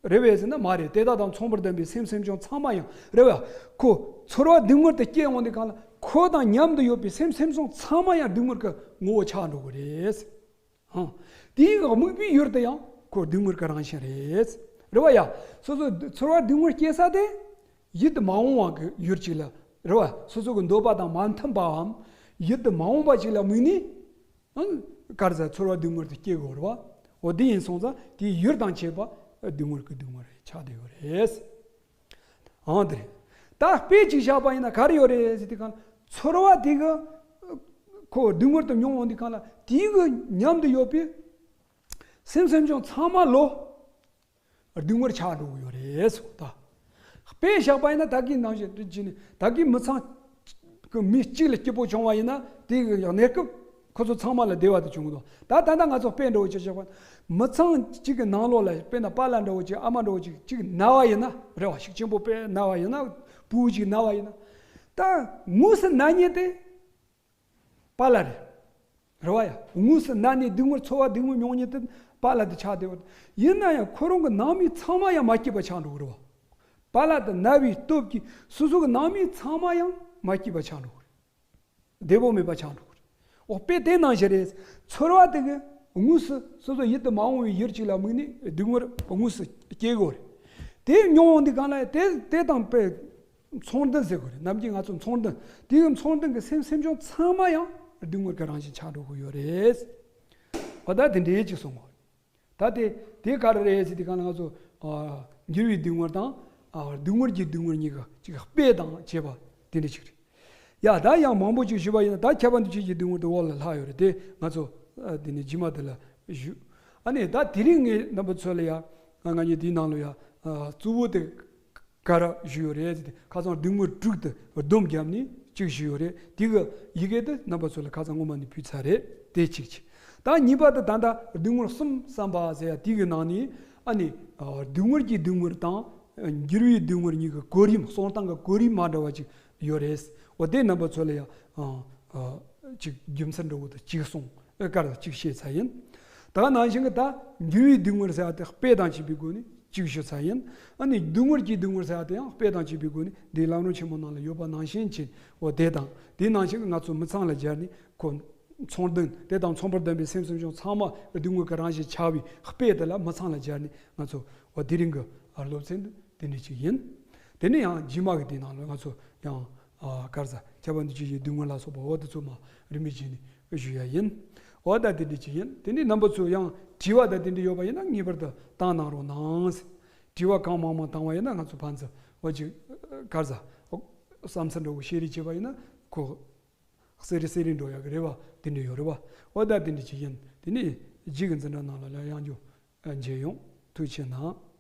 རེད་བས་ཟེར་ན་མ་རེད། དེ་དག་དང་མཚུངས་པར་ལྡན་པའི་སེམས་སེམས་བྱུང་ཚང་མ་ཡང་རེད་བས། ཁོ་ཚོར་བ་སྡུག་བསྔལ་དེ་སྐྱེ་འོང་དུས་གང་ལ་ཁོ་དང་མཉམ་དུ་ཡོད་པའི་སེམས་སེམས་བྱུང་ཚང་མ་ཡང་སྡུག་བསྔལ་གྱི་ངོ་བོ་ཆགས་འགྲོ་གི་རེད། ཧང་། དེའི་དམིགས་པའི་ཡུལ་དེ་ཡང་ ཁོ་སྡུག་བསྔལ་གྱི་རང་བཞིན་རེད། རེད་བ་ཡ། སོ་སོ་ཚོར་བ་སྡུག་བསྔལ་སྐྱེ་ས་དེ་ཡིད་དུ་མ་འོང་བ་གི་ཡུལ་ཅིག་ལ། རེད་བ། སོ་སོ་གི་འདོད་པ་དང་མ་མཐུན་པའམ་ཡིད་དུ་མ་འོང་བ་ཅིག་ལ་དམིགས་ནས། ཨང་། ག་རེ་ཟེར། ཚོར་བ་སྡུག་བསྔལ་དེ་སྐྱེ་དགོས་རེད་བ། འོ་དེ་ཡིན་སོང་ཙང་དེའི་ཡུལ་དང་བཅས་པ་སྡུག་བསྔལ་གྱི་སྡུག་བསྔལ་ཆགས་བསྡད་ཡོད་རེད། ཨང་། དེ་རེད། ད་དཔེ་ཅིག་བཞག་པ་ཡིན་ན་ག་རེ་ཡོད་རེད་ཟེར་དུས་སྒང་ལ། ཚོར་བ་དེ་གི་ཁོ་སྡུག་བསྔལ་དུ་མྱོང་འོང་དུས་སྒང་ལ། དེའི་གི་མཉམ་དུ་ཡོད་པའི་སེམས་སེམས་བྱུང་ཚང་མ་ལོ་སྡུག་བསྔལ་ཆགས་འགྲོ་གི་ཡོད་རེད་ཟེར། ད་དཔེ་བཞག་པ་ཡིན་ན། ད་གིན་ནང་བཞིན་དུ་བྱས་ནས། ད་གིན་མི་ཚང་གི་མི་གཅིག་ལ་སྐྱིད་པོ་བྱུང་བ་ཡིན་ན། དེ་གི་ཡང་གནས་སྐབས་ཁོ་ཚོ་ཚང་མ་ལ་བདེ་བ་དེ་བྱུང་གི་འདུག། ད་ད་ལྟ་ང་ཚོ་དཔེ་འདྲ་བོ་ཅིག་བཞག་པ་ན། མི་ཚང་གཅིག་གི་ནང་ལོགས་ལ། དཔེར་ན་པཱ་ལགས་འདྲ་བོ་ཅིག། ཨ་མ་འདྲ་བོ་ཅིག། གཅིག་ན་བ་ཡིན་ན། རེད་བ། ཤུགས་ཆེན་པོ་དཔེ་ན་བ་ཡིན་ན། སྤུ་གུ་གཅིག་ན་བ་ཡིན་ན། ད་དངོས་སུ་ན་མཁན་དེ་པཱ་ལགས་རེད། རེད་བ་ཡ། དངོས་སུ་ན་ནས་སྡུག་བསྔལ། ཚོར་བ་སྡུག་བསྔལ་མྱོང་མཁན་དེ་པཱ་ལགས་དེ་ཆགས་བསྡད་པ་རེད། ཡིན་ན་ཡང་ཁོ་རང་གི་ནང་མི་ཚང་མ་ཡང་མ་སྐྱིད་པ་ཆགས་འགྲོ་གི་རེད་བ། པཱ་ལགས་དེ་ན་བའི་སྟོབས་ཀྱིས་སོ་སོ་གི་ནང་མི་ཚང་མ་ཡང་མ་སྐྱིད་པ་ཆགས་འགྲོ་གི་རེད། བདེ་པོ་མེད་པ་ཆགས་འགྲོ་གི་རེད། འོ་དཔེ་དེ་ནང་བཞིན་རེད། ཚོར་བ་དེ་གི་དངོས་སུ་སོ་སོ་ཡིད་དུ་མ་འོང་བའི་ཡུལ་ཅིག་ལ་དམིགས་ནས་སྡུག་བསྔལ་དངོས་སུ་སྐྱེ་གི་རེད། དེ་མྱོང་འོང་དུས་སྒང་ལ། དེ་དེ་དང་དཔེ་ཚོར་འདུ་ཟེར་གི་རེད། ནམ་རྒྱུན་ང་ཚོ་ཚོར་འདུ། དེ་གི་ཚོར་འདུ་གི་སེམས་སེམས་བྱུང་ཚང་མ་ཡང་སྡུག་བསྔལ་གྱི་རང་བཞིན་ཆགས་འགྲོ་གི་ཡོད་རེད། འོ་ད་དེ་འདྲའི་ཅིག་གསུང་གོ། ད་དེ་དེ་ག་རེ་རེད་ཟེར་དུས་སྒང་ལ། ང་ཚོ་ཨ་འགྱུར་བའི་སྡུག་བསྔལ་དང་། ཨ་སྡུག་བསྔལ་གྱི་སྡུག་བསྔལ་གཉིས་ཀ་ཅིག་དཔེ་དང་བཅས་པ་དེ་འདྲ་ཅིག་རེད། ཡ། ད་ཡང་མང་པོ་ཅིག་ཞུས་པ་ཡིན་ན། ད་ཁྱབ་པ་འདུ་བྱེད་ཀྱི་སྡུག་བསྔལ་དེ་འོག་ལ་ལྷག་ཡོད་རེད། དེ་ང་ཚོ་ཨ་དེ་ནས་རྗེས་མ་དེ་ལ་ཞུ། ཨ་ནི་ད་དེ་རིང་ངས་རྣམ་པ་ཚོ་ལ་ཡ། ང་ང་གཉིས་དེའི་ནང་ལ་ཡ། ཨ་གཙོ་བོ་དེ་ག་རེ་ཞུས་ཡོད་རེད་ཟེར་ཏེ། ཁ་སང་སྡུག་བསྔལ་དྲུག་དེ་སྡོམ་བརྒྱབ་ནས་གཅིག་ཞུས་ཡོད་རེད། དེ་གི་ཡི་གེ་དེ་རྣམ་པ་ཚོ་ལ་ཁ་སང་སྔོན་མ་ནས་ཕུལ་ཚར་རེད། དེ་གཅིག་བྱས། ད་གཉིས་པ་དེ་ད་ལྟ་སྡུག་བསྔལ་གསུམ་བསམ་པ་ཟེར་ཡ་དེ་གི་ནང་ནས། ཨ་ནི་ཨ་སྡུག་བསྔལ་གྱི་སྡུག་བསྔལ་དང་འགྱུར་བའི་སྡུག་བསྔལ་གཉིས་ཀྱི་གོ་རིམ། གསུང་སྟངས་ཀྱི་གོ་རིམ་མ་འདྲ་བ་ཅིག་ཡོད་རེད། འོ་དེ་རྣམ་པ་ཚོ་ལ་ཡང་ཨ་ཨ་ཅིག་རྒྱུ་མཚན་འདྲ་བོ་དེ་གཅིག་གསུང་། ཨེ་ག་རེ་གཅིག་བཤད་ཚར་ཡིན། ད་ནང་བཞིན་གྱི་ད་འགྱུར་བའི་སྡུག་བསྔལ་ཟེར་ཡ་དེ་དཔེ་དང་བཅས་པའི་སྒོ་ནས་གཅིག་ཞུ་ཚར་ཡིན། ཨ་ནི་སྡུག་བསྔལ་གྱི་སྡུག་བསྔལ་ཟེར་ཡ་དེ་ཡང་དཔེ་དང་བཅས་པའི་སྒོ་ནས་འདིའི་ལམ་རིམ་ཆེན་མོ་ནང་ལ་ཡོད་པ་ནང་བཞིན་བྱས། འོ་དེ་དང་དེ་ནང་བཞིན་གྱི་ང་ཚོ་མི་ཚང་ལ་སྦྱར་ནས། ཁོ་ཚོར་འདུ་དེ་དང་མཚུངས་པར་ལྡན་པའི་སེམས་སེམས་བྱུང་ཚང་མ་སྡུག་བསྔལ་གྱི་རང་བཞིན་ཆགས་པའི་དཔེ་དེ་ལ། མི་ཚང་ལ་སྦྱར་ནས་ང་ཚོ། འོ་དེ་རིང་གི་ཨ་སློབ་ཚན་འདི་དེ་འདྲ་ཅིག་ཡིན། དེ་ནས་ཡང་རྗེས་མ་གི་དེ་ནང་ལ་ང་ཚོ་ཡང་ཨ་ག་རེ་ཟེར། ཁྱབ་པ་འདུ་བྱེད་ཀྱི་སྡུག་བསྔལ་ལ་སོགས་པ། འོ་དེ་ཚོ་མར་རིམ་པས་བྱས་ནས་ཞུ་ཡ་ཡིན། འོ་ད་དེ་འདྲ་ཅིག་ཡིན། དེ་ནས་རྣམ་པ་ཚོས་ཡང་དྲི་བ་ད་དེ་འདྲ་ཡོད་པ་ཡིན་ན་ངེས་པར་དུ་བཏང་གནང་རོགས་གནང་། དྲི་བ་གང་མང་མང་བཏང་བ་ཡིན་ན། ང་ཚོ་ཕན་ཚུན་འོ་ཅིག་ག་རེ་ཟེར། བསམ་ཚུལ་འདྲ་བོ་བཤད་རེས་བྱས་པ་ཡིན་ན། ཁོ་གསལ་རེ་གསལ་རེ་འགྲོ་ཡག་གི་རེ་བ་དེ་འདྲ་ཡོད་རེད་བ། འོ་ད་དེ་འདྲ་ཅིག་ཡིན། དེ་ནས་རྗེས་ཀྱི་འཛིན་གྲྭ་ནང་ལ་ལ་ཡང་བསྐྱར་མཇལ་ཡོང་། ཐུགས་རྗེ་གནང་།